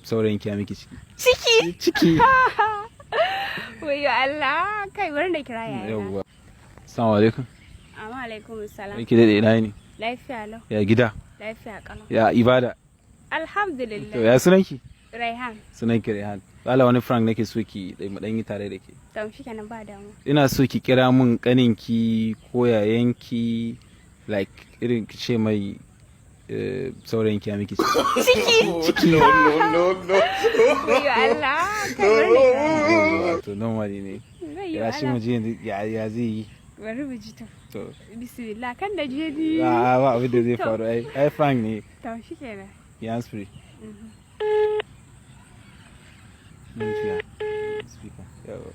saurayin ki ya miki ciki. Ciki? Ciki. Wayo Allah, kai, bari na kira yaya. Yawwa. Assalamu alaikum. Amma alaikum salam. Ki daɗe, ina ne? Lafiya lau. Ya gida? Lafiya kalau. Ya ibada? Alhamdulillah. To, ya sunanki? Raihan. Sunanki Rehan. Allah, wani prank nake so ki mu dan yi tare da ke. To, shi kenan, ba damu. Ina so ki kira mun kaninki ko yayanki, like irin ki ce mai saurayin ki ya miki ciki. Ciki? Ciki. No, no, no. Wayo Allah, kai, bari na kira yaya. To, normally ne. Wayo Ya shi Allah. mu ji yanzu ya zai yi. Bari mu ji to. To. Bismillah, kan da je ni. A, ba abin da zai To. faru ai. Ai prank ne. To, shi kenan. Ya hands free. Lafiya. Speaker. Yawwa.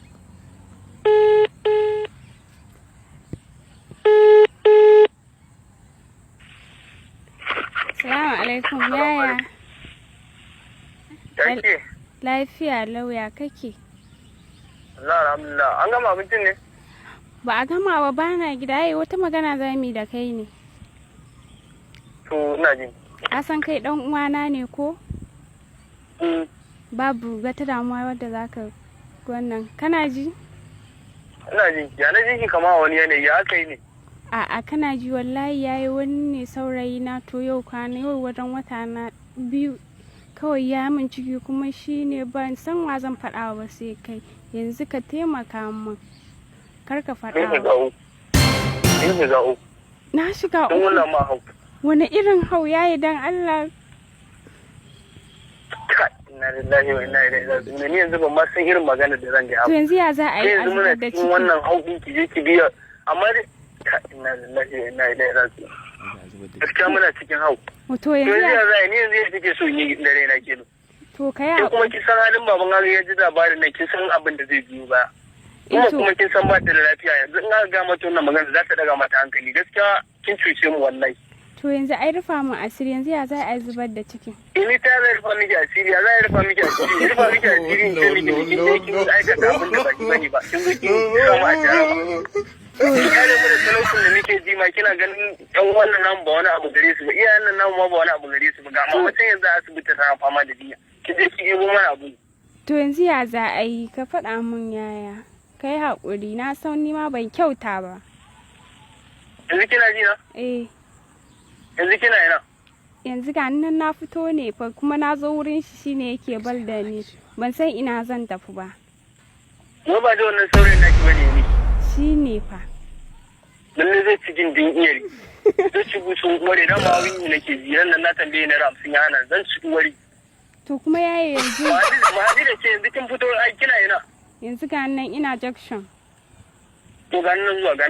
Salamu alaikum, yaya. Yake, Lafiya lau, ya kake? Allah, alhamdulillah. An gama abincin ne? Ba a gama ba, bana gida. Ai wata magana za mu yi da kai ne. To, ina jin. Ka san kai dan uwana ne ko? Babu wata damuwa wadda zaka wannan. Kana ji? Ina jin. Ya na ji ki kama a wani yanayi, ya aka yi ne? A'a, kana ji, wallahi yayi wani ne saurayi na. To, yau kwana yau wajen wata na 2 kawai ya min ciki, kuma shi ne ban san wa zan faɗa ba sai kai. Yanzu ka taimaka min. Kar ka Kin faɗa shiga wa. uku. Kin shiga uku. Na shiga Kin uku. wula ma hau. Wani irin hau, yayi, dan Allah? Kai, inna lillahi wa inna ilaihi raji'un. Ni yanzu ban ma san irin maganar da zan gaya To, ba. yanzu ya za a Sai yi a yanzu muna zubar da cikin ciki? wannan hau din, ki je ki biya. Amma dai kai, inna lillahi wa inna ilaihi raji'un. Gaskiya muna cikin hau. To, To, yanzu yanzu ya ya za a yi? Ni yanzu ya kike so in yi da raina kenan? To, ka yi Ke kuma haƙuri. kin san halin baban Haru, ya ji labarin nan, kin san abin da zai biyo baya. Kuma Eh, to kuma kin san ba ta da lafiya yanzu, in aka ga mata wannan magana za ta daga mata hankali. Gaskiya kin cuce mu wallahi. To, yanzu ai rufa min asiri, yanzu ya za a yi zubar da cikin? Ini ta zai rufa miki asiri, ya zai rufa miki asiri, rufa miki asiri in ce miki kin je kin aikata abin da baki bane ba, kin zo kin samu a jaraba. Ki kare mu da talaucin da muke ji ma, kina ganin yan wannan namu ba wani abu gare su ba, iyayen nan namu ma ba wani abu gare su ba, ga amma wata yanzu a asibiti tana fama da jinya. Ki je ki ebo mana abu. To, yanzu ya za a yi? Ka faɗa min, yaya. Ka yi haƙuri, na san ni ma ban kyauta ba. Yanzu kina ji na? Eh. Yanzu kina ina? Yanzu ga ni nan na fito ne fa, kuma na zo wurin shi, shine yake bal da ni. Ban san ina zan tafi ba. Wai ba da wannan saurayin naki bane ne? Shi ne fa. Lalle zai ci gindin iyari, zai ci gusun uware dan ma wani nake ji ran nan na tambaye naira 50 ya hana, zan ci uware. To, kuma yaya yanzu? Mahadi da ke yanzu kin fito ai, kina ina? Yanzu ga ni nan ina junction. To, ga nan zuwa ga